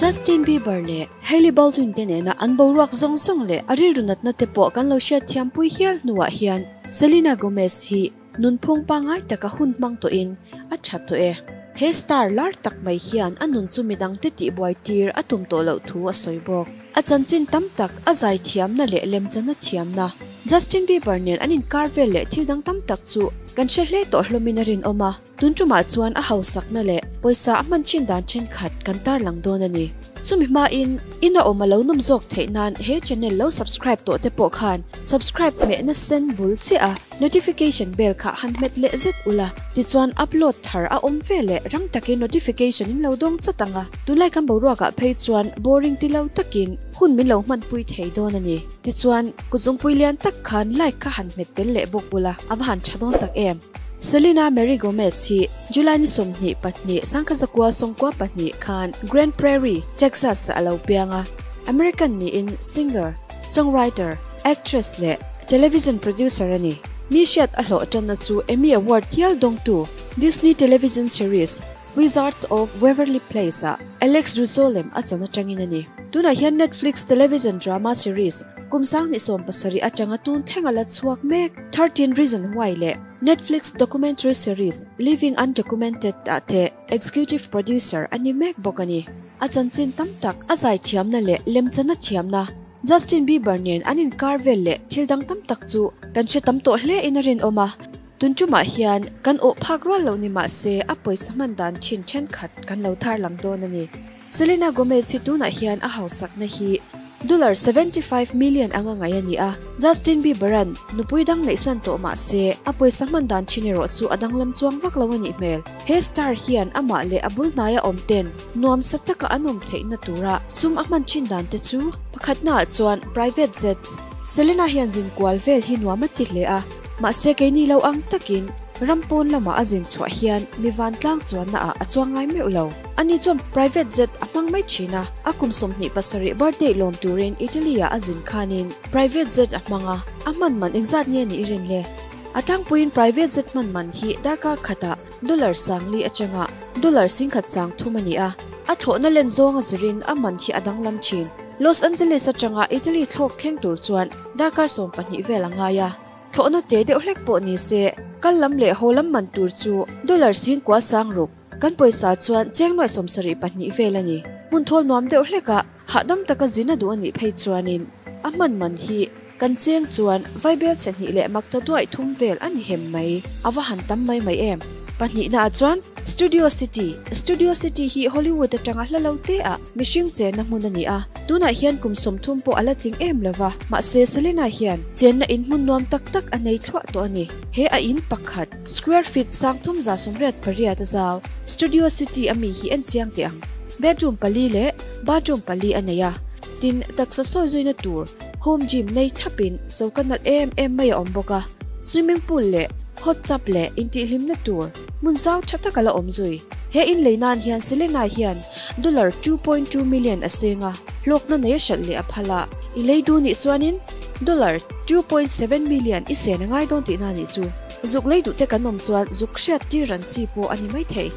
Justin Bieber leh Hailey Baldwin te nena an boruak zawng zawng leh a rilru natna te pawh kan lo hriatthiampui hial hnuah hian Selena Gomez hi nunphung pangngai taka hun hmang tawhin a tha tawh e. He star lar tak mai hian a nun chu midangte tihbuai tir a tum tawh loh thu a sawi bawk. A chanchin tam tak, a zaithiamna leh lemchana thiamna, Justin Bieber nen an inkar vel leh thil dang tam tak chu kan hre hle tawh hlawmin a rinawm a. Tun tumah chuan a hausakna leh pawisa a hman thin dan thenkhat kan tarlang dawn a ni. Chumi hmain, in a awm a lo nawm zawk theih nan he channel lo subscribe tawh te pawh khan subscribe hmehna sen bul chiah a notification bell kha han hmet leh zet ula, tichuan upload thar a awm ve leh rang takin notification in lo dawng chat ang a, tunlai kan boruakah phei chuan boring ti lo takin hun min lo hmanpui thei dawn a ni. Tichuan, kutzungpui lian tak khan like kha han hmet tel leh bawk ula, a va han tha dawn tak em. Selena Mary Gomez hi July ni 22, 1992 khan Grand Prairie, Texas ah a lo piang a. American niin singer, songwriter, actress leh television producer a ni. Mi hriat a hlawh tanna chu Emmy Award hial dawngtu Disney television series Wizards of Waverly Place ah Alex Russo lem a chan atangin a ni. Tunah hian Netflix television drama series kum 2017 atanga tun thleng a la chhuak mek 13 Reasons Why leh Netflix documentary series Living Undocumented ah te executive producer a ni mek bawk a ni. A chanchin tam tak, a zaithiamna leh lemchana thiamna, Justin Bieber nen an inkar vel leh thil dang tam tak chu kan hre tam tawh hle in a rinawm a. Tun tumah hian kan awh phak rual lo ni mah se a pawisa hman dan thin thenkhat kan lo tharlang dawn a ni. Selena Gomez hi tunah hian a hausakna hi dollar 75 million anga ngai a ni a, Justin Bieber-a'n nupui dang neihsan tawh mah se a pawisa hman dan thin erawh chu a danglam chuang vak lo a nih hmel. He star hian amah leh a bul hnaia awm ten nuamsa taka an awm theihna tura sum a hman thin dan te chu pakhatnaah chuan private jets. Selena hian zin kual vel hi nuam a ti hle a, mahse keini lo ang takin ram pawn lamah a zin chhuah hian mi vantlang chuannaah a chuang ngai meuh lo. Ani chuan private jet a hmang mai thin a, a kum 27 birthday lawm turin Italy-ah a zin khanin private jet a hmang a, a hman man engzat nge nih i rin le? A tlangpuiin private jet hman man hi darkar khatah dollar 4000 atanga dollar 1130 a ni a, a thlawhna len zawnga zirin a man hi a danglam thin. Los Angeles atanga Italy thlawk thleng tur chuan darkar 12 vel a ngai a. Thlawhna te deuh hlek pawh ni se, kal lam leh haw lam man tur chu dollar 9600, kan pawisa chuan cheng nuai 72 vel a ni. Hmun thawl nuam deuh hlekah hahdam taka zin a duh a nih phei chuanin a hman man hi kan cheng chuan vaibel chhe hnih leh mak ta duaih thum vel a ni hem mai. A va han tam mai mai em! Pahnihnaah chuan Studio City, Studio City hi Hollywood atanga hla lo te ah mihring chenna hmun a ni a, tunah hian kum 30 pawh a la tling em lo va, mahse Selena hian chenna in hmun nuam tak tak a nei thluah tawh a ni. He a in pakhat, square feet 3188 a zau, Studio City a mi hi en chiang teh ang. Bedroom pali leh bathroom pali a nei a, tin taksa sawi zuina tur home gym nei thlapin choka nalh em em mai a awm bawk a, swimming pool leh hot tub leh intihhlimna tur hmun zau tha tak a la awm zui. He in lei nan hian Selena hian dollar 2.2 million a seng a, hlawkna nei a hralh leh a phal a, i lei duh nih chuanin dollar 2.7 million i sen a ngai dawn tihna nih chu. Zuk lei duh te kan awm chuan zuk hriat tir ran chi pawh a ni maithei.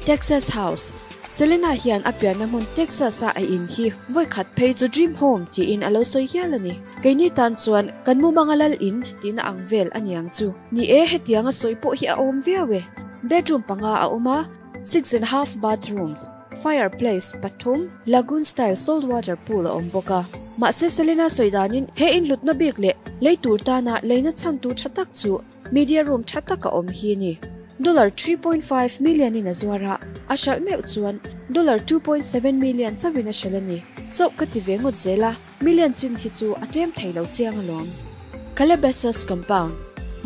Texas House, Selena hian a pianna hmun Texas-a a in hi vawi khat phei chu dream home tiin a lo sawi hial a ni. Keini tan chuan kan mumanga lal in tihna ang vel a niang chu. Ni e, hetianga sawi pawh hi a awm viau e. Bedroom panga a awm a, six and half bathrooms, fireplace pathum, lagoon style salt water pool a awm bawk a. Mahse Selena sawi danin he in hlutna bik leh lei tur tana leina chhan tur tha tak chu media room tha tak a awm hi a ni. Dollar 3.5 million in a zuar a, a hralh meuh chuan dollar 2.7 million chauhin a hralh a ni. Chauh ka ti ve ngawt zel a, million chin hi chu a tlem thei lo chiang alawm. Calabasas Compound,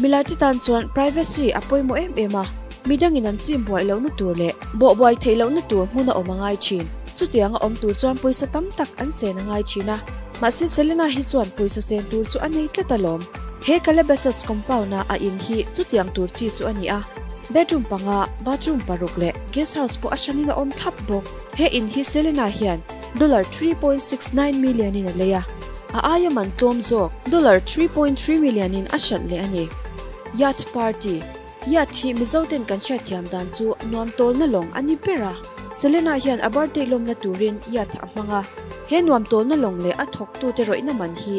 Milai te tan chuan privacy a pawimawh em em a, midangin an chim buai lohna tur leh bawhbuai theih lohna tur hmun a awm a ngai thin. Chutiang a awm tur chuan pawisa tam tak an sen a ngai thin a, mahse Selena hi chuan pawisa sen tur chu a nei tlat alawm. He Calabasas Compound-a a in hi chutiang tur chi chu a ni a, bedroom panga, bathroom paruk leh guest house pawh a hranin a awm thlap bawk. He in hi Selena hian dollar 3.69 million in a lei a, a aia man tlawm zawk dollar 3.3 million in a hralh leh a ni. Yacht Party, Yacht hi Mizo ten kan hriatthiam dan chu nuam tawlna lawng a ni ber a. Selena hian a birthday lawmna turin yacht a hmang a, he nuam tawlna lawng leh a thawktute rawihna man hi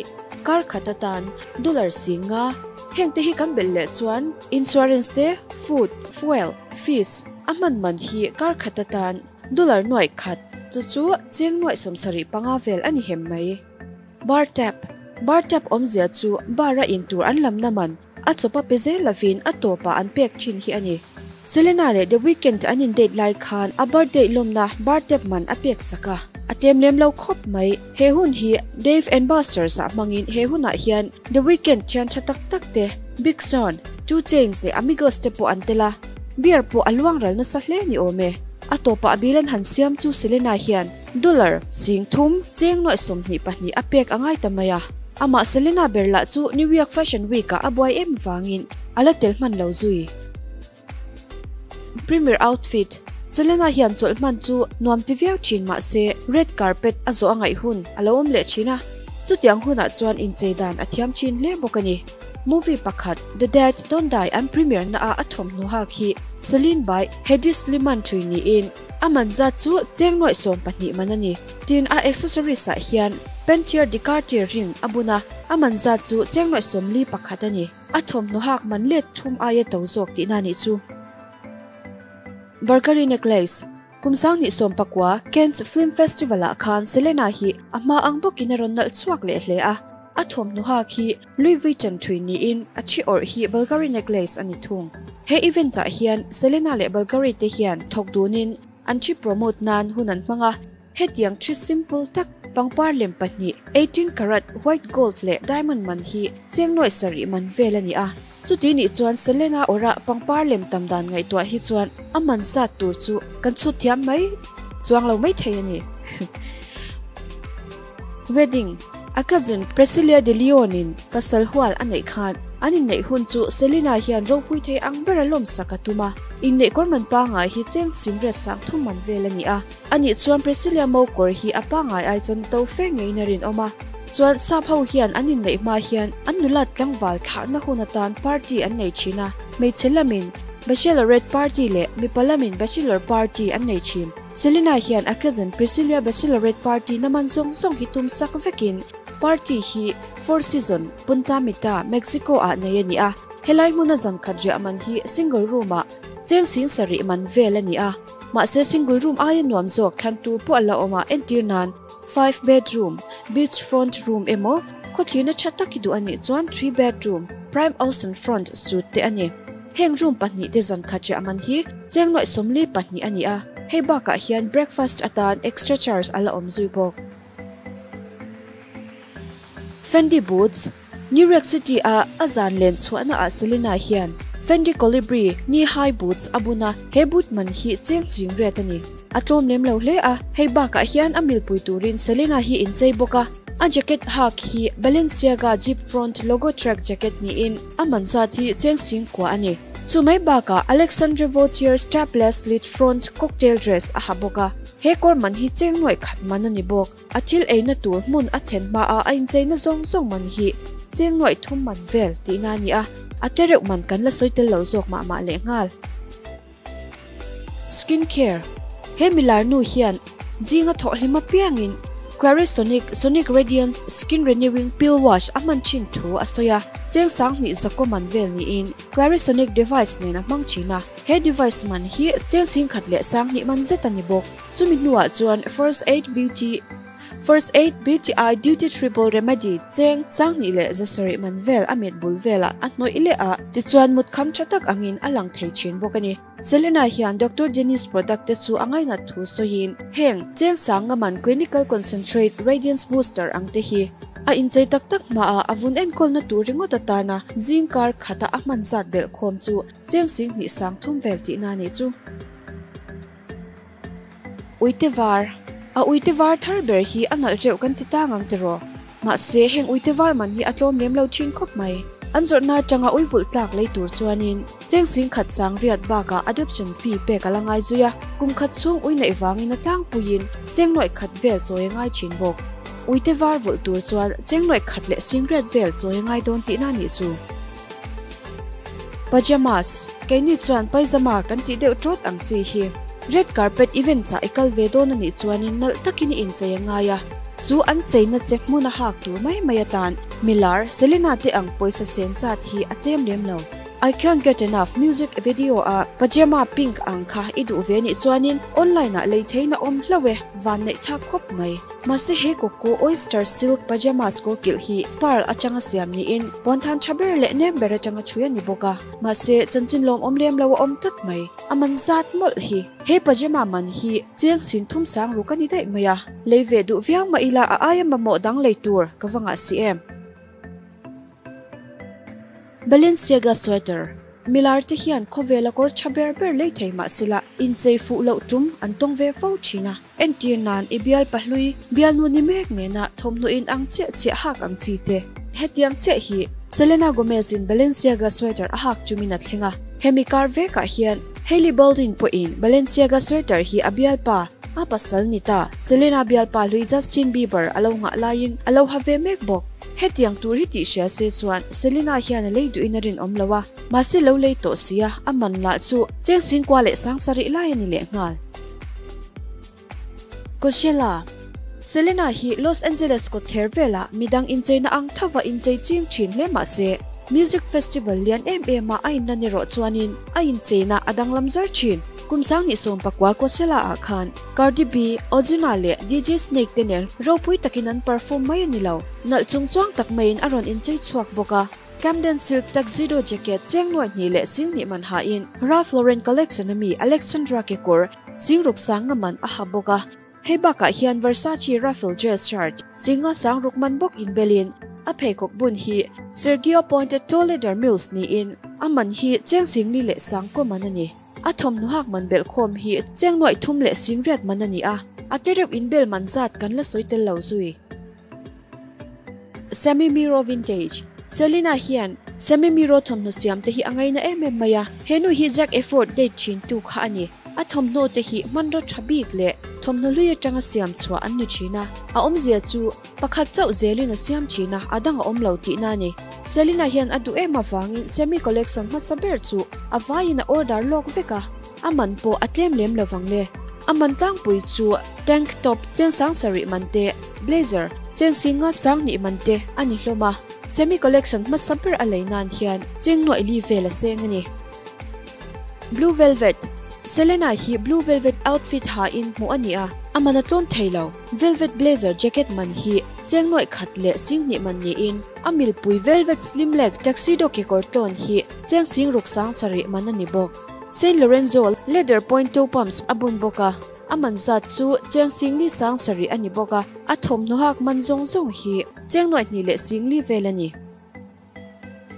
kar khat atan dollar 50. Hengte hi kan belh leh chuan insurance te, food, fuel, fees a hman man hi kar khat atan dollar nuaih khat, chu chu cheng nuaih 75 vel a ni hem mai. Bar tab, Bar tab awmzia chu bar a in tur an lamna man a chawp a pe zel lovin a tawpah an pek thin hi a ni. Selena leh The Weeknd an in date lai khan a birthday lawmna bar tab man a pek sak a, a tem lem lo khawp mai. He hun hi Dave and Buster's ah hmangin he hunah hian The Weeknd thian tha tak tak te, Big Sean, 2 Chainz leh Amigos te pawh an tel a, beer pawh a luang ral nasa hle ni awm e. A tawpah a bil an han siam chu Selena hian Dollar 3000, cheng nuaih 22 a pek a ngai ta mai a. Amah Selena ber lah chu New York Fashion Week ah a buai em vangin a la tel hman lo zui. Premier outfit, Selena hian chawlh hman chu nuam ti viau thin mah se red carpet a zawh a ngaih hun a lo awm leh thin a, chutiang hunah chuan inchei dan a thiam thin hle bawk a ni. Movie pakhat The Dead Don't Die an premiere na ah a thawmhnaw hak hi Celine by Hedi Slimane thui niin, A man zat chu cheng nuaih 12 man a ni. Tin, a accessories ah hian Pantier de Cartier ring a bun a, a man zat chu cheng nuaih 41 a ni. A thawmhnaw hak man let thum aia to zawk tihna nih chu. Bulgari necklace, Kum 2019 Cannes Film Festival ah khan Selena hi a hma ang bawkin a rawn nalh chhuak leh hle a. A thawmhnaw hak hi Louis Vuitton thui niin a thi awrh hi Bulgari necklace a ni thung. He event ah hian Selena leh Bulgari te hian thawk dunin an thi promote nan hun an hmang a, hetiang thi simple tak pangpar lem pahnih 18 karat white gold leh diamond man hi cheng nuaih sarih man vel a ni a. Chuti nih chuan Selena awrah pangpar lem tam dan ngaihtuah hi chuan a man zat tur chu kan chhut thiam mai chuang lo mai thei a ni. Wedding, A cousin Priscilla de Leon in pasal hual a neih khan an inneih hun chu Selena hian ropui thei ang ber a lawmsak a tum a, inneih kawr man pangai hi cheng chimriat 3000 man vel a ni a, anih chuan Priscilla mo kawr hi a pangai ai chuan to fe ngeiin a rinawm a, chuan sap ho hian an inneih hma hian an nulat tlangval thlahna hun atan party an nei thin a, hmeichhe lamin Bachelorette party leh mipa lamin Bachelor party an nei thin. Selena hian a cousin Priscilla Bachelorette party na man zawng zawng hi tum sak vekin party hi Four Season, Punta Mita, Mexico ah nei a ni a. Helai hmuna zan khat riah man hi single room ah cheng 7000 man vel a ni a. Mahse single room aia nuam zawk thlan tur pawh a la awm a, entir nan 5 bedroom, beach front room emaw khawthlirna tha tak hi duh a nih chuan 3 bedroom, prime ocean front suite te a ni. Heng room pahnih te zan khat riah man hi cheng nuaih 42 a ni a, hei bakah hian breakfast atan extra charge a la awm zui bawk. Fendi boots, New York City a a zan len chhuahna ah Selena hian Fendi Colibri knee high boots a bun a, he boot man hi cheng 80,000 a ni. A tlawm lem lo hle a, hei bakah hian a milpui turin Selena hi inchei bawk a, a jacket hak hi Balenciaga Jeep front logo track jacket niin a man zat hi cheng 9000 a ni. Chu mai bakah Alexandre Vauthier strapless slit front cocktail dress a ha bawk a, he kawr man hi cheng 100,000 man a ni bawk. A thil eina tur hmun a then hmaa a incheina zawng zawng man hi cheng 300,000 man vel tihna a ni a, a te reuh man kan la sawi tel lo zawk mah mah leh nghal. Skin care, He milar nu hian zinga thawh hlim apiangin Clarisonic Sonic Radiance Skin Renewing Peel Wash a hman thin thu a sawi a, cheng 2900 man vel niin Clarisonic device nen a hmang thin a, he device man hi cheng 10,200 man zet a ni bawk. Chumi hnuah chuan First Aid Beauty First Aid Beauty Eye Duty Triple Remedy cheng 2170 man vel a mit bul velah a hnawih leh a, tichuan mut kham tha tak angin a lang thei thin bawk a ni. Selena hian Doctor Jenny's product te chu a ngainat thu sawiin heng cheng sang nga man Clinical Concentrate Radiance Booster ang te hi a inchei tak tak hmaah a vun enkawlna tur ringawt atana zing kar khata a hman zat belh khawm chu cheng 2300 vel tihna a nih chu. Uite var, A uite var thar ber hi a nalh reuh kan ti tang ang tiraw? Mahse, heng uite var man hi a tlawm lem lo thin khawp mai. An zawrhna atanga ui vulh tlak lei tur chuanin cheng 1800 bakah adoption fee pek a la ngai zui a, kum khat chhung ui neih vangin a tlangpuiin cheng 100,000 vel chawi a ngai thin bawk. Uite var vulh tur chuan cheng 180,000 vel chawi a ngai dawn tihna nih chu. Pajamas, Keini chuan paizama kan tih deuh tawt ang chi hi. Red carpet events ah i kal ve dawn a nih chuanin nalh takin i inchei a ngai a, chu an cheina che hmun a hak tur mai mai atan milar Selena te ang pawisa sen zat hi a tlem lem lo. I can't get enough music video a pajama pink ang kha i duh ve nih chuanin online ah lei theihna awm hlauh e, van neih thlak khawp mai. Mahse he kawkkaw oyster silk pajamas kawr kilh hi pearl atanga siam niin puanthan tha ber leh nem ber atanga chhui a ni bawk a. Mahse chanchin lawmawm lem lo a awm tlat mai. A man zat mawlh hi. He pajama man hi cheng sin thum sang ruk a ni daih mai a. Lei ve duh viau mah ila a aia mamawh dang lei tur ka va ngah si em. Balenciaga sweater, Milar te hian khawvela kawr tha ber ber lei thei mah sela inchei fuh loh tum an tawng ve fo thin a. Entir nan i bial pahlui, bialnu ni mek nena thawmhnaw in ang chiah chiah hak ang chi te. Hetiang chiah hi Selena Gomez in Balenciaga sweater a hak tumin a thleng a. Hemi kar vekah hian Hailey Baldwin pawhin Balenciaga sweater hi a bialpa, a pasal ni ta, Selena bialpa hlui Justin Bieber a lo nghah laiin a lo ha ve mek bawk. Hetiang tur hi tih hria se chuan Selena hian a lei duhin a rinawm lo a, mahse lo lei tawh sia, a man lah chu cheng singkua leh sang sarih lai a ni lehnghal. Coachella, Selena hi Los Angeles kawther velah midang incheina ang thova inchei ching thin hle mah se, music festival lian em em a a inlan erawh chuanin a incheina a danglam zar thin. Kum 2019 Coachella ah khan Cardi B, Ozuna leh DJ Snake te nen ropui takin an perform mai a ni lo. Nalh chung chuang tak maiin a rawn inchei chhuak bawk a. Camden silk tuxedo jacket cheng nuaih hnih leh sing hnih man hain Ralph Lauren collection ami Alexandra kekawr sing ruk sang nga man a ha bawk a. Hei bakah hian Versace ruffle dress shirt sing nga sang ruk man bawk inbelin a pheikhawk bun hi Sergio Pointed Toe Leather Mules niin a man hi cheng sing li leh sang kaw man a ni. A thawmhnaw hak man belhkhawm hi cheng nuaih thum leh sing riat man a ni a, a te reuh inbel man zat kan la sawi tel lo zui. Sammy Miro Vintage, Selena hian Sammy Miro thawmhnaw siam te hi a ngaina em em mai a, he nu hi Zac Eford date thin tu kha a ni. A thawmhnaw te hi hmanraw tha bik leh thawmhnaw hlui atanga siam chhuah an ni thin a, a awmzia chu Pakhat chauh zelin a siam thin a, a dang a awm lo tihna a ni. Selina hian a duh em avangin semi collection hmasa ber chu a vaiin a order lawk vek a, a man pawh a tlem lem lo vang le. A man tlangpui chu tank top cheng sang sarih man te, blazer cheng singa sang hnih man te a ni hlawm a. Semi collection hmasa ber a lei nan hian cheng nuaih li vel a seng a ni. Blue Velvet, Selena hi Blue Velvet outfit hain hmuh a ni a, a man a tlawm thei lo. Velvet blazer jacket man hi cheng nuaih khat leh sing hnih man niin, a milpui velvet slim leg tuxedo kekawr tlawn hi cheng sing ruk sang sarih man a ni bawk. Saint Lorenzo leather point toe pumps a bun bawk a, a man zat chu cheng sing li sang sarih a ni bawk a, a thawmhnaw hak man zawng zawng hi cheng nuaih hnih leh sing li vel a ni.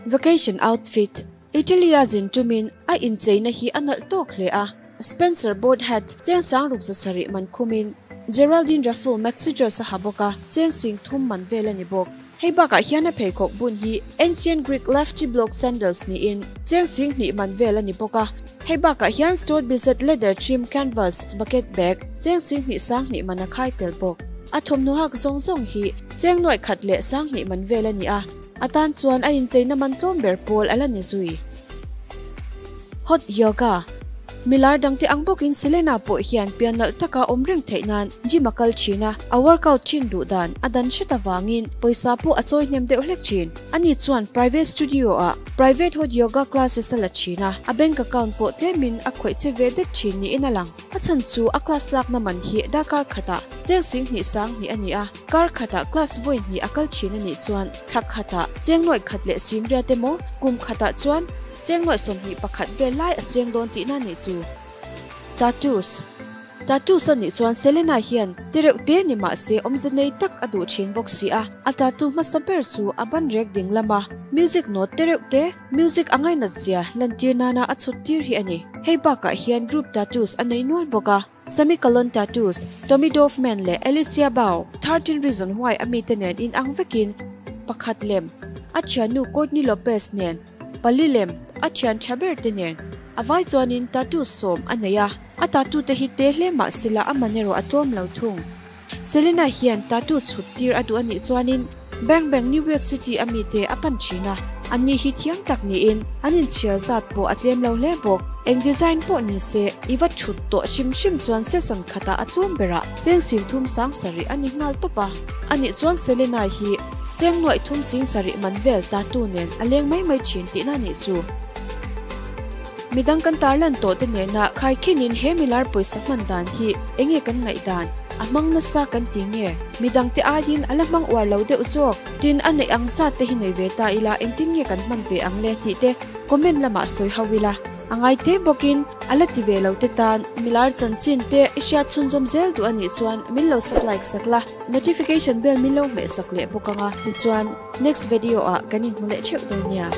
Vacation outfit, Italy-a zin tumin a incheina hi a nalh tawk hle a, Spencer board hat cheng sang ruk za sarih man khumin Geraldine Raffle maxi dress a ha bawk a, cheng sing thum man vel a ni bawk. Hei bakah hian a pheikhawk bun hi Ancient Greek lefty block sandals niin cheng sing hnih man vel a ni bawk a. Hei bakah hian Stuart Bissett leather trim canvas bucket bag cheng sing hnih sang hnih man a khai tel bawk. A thawmhnaw hak zawng zawng hi cheng nuaih khat leh sang hnih man vel a ni a. A tan chuan a incheina man tlawm ber pawl a la ni zui. Hot Yoga, Milar dangte ang bawkin Selena pawh hian pian nalh taka awm reng theih nan gym a kal thin a, a workout thin duh dan a dan hret avangin pawisa pawh a chawi hnem deuh hlek thin. Ani chuan private studio ah private hot yoga classes a la thin a, a bank account pawh tlemin a khawih che ve det thin niin a lang. A chhan chu a class lakna man hi darkar khatah cheng sing hnih sang hnih a ni a, kar khatah class vawi hnih a kal thin a nih chuan thla khatah cheng nuaih khat leh sing riat emaw kum khatah chuan cheng nuaih 21 vel lai a seng dawn tihna a nih chu. Tattoos Tattoos a nih chuan Selena hian ti reuh te ni mah se awmze nei tak a duh thin bawk si a, a tattoo hmasa ber chu a ban rek ding lama music note te reuh te, Music a ngainat zia lantir nana a chhut tir hi a ni. Hei bakah hian group tattoos a nei nual bawk a, Semicolon Tattoos, Tommy Dorfman leh Alicia Bao, 13 Reason Why a mite nen inang vekin pakhat lem, a thiannu Courtney Lopez nen pali lem, a thian tha ber te nen. A vai chuanin tattoos sawm a nei a, a tattoo te hi te hle mah sela a man erawh a tlawm lo thung. Selena hian tattoo chhut tir a duh a nih chuanin Bang Bang New York City a mite a pan thin a, anni hi thiam tak niin an inchhiar zat pawh a tlem lo hle bawk. Eng design pawh ni se, i va chhut tawh hrim hrim chuan season khatah a tlum berah cheng singthum sang sarih a ni nghal tawp a. Anih chuan Selena hi cheng nuaih thum sing sarih man vel tattoo nen a leng mai mai thin tihna nih chu. Midang kan tarlan tawh te nena khaikhinin he milar pawisa hman dan hi enge kan ngaihdan? A hmang nasa kan ti nge? Midang te aiin a la hmang uar lo deuh zawk. Tin, a neih ang zat te hi nei ve ta ila engtin nge kan hman ve ang le tih te comment lamah sawi ho ila. A ngai te bawkin a la ti ve lo te tan milar chanchin te i hriat chhunzawm zel duh a nih chuan min lo sub like sak la, notification bell min lo hmeh sak leh bawk ang a, tichuan next video ah kan inhmu leh theuh dawn nia.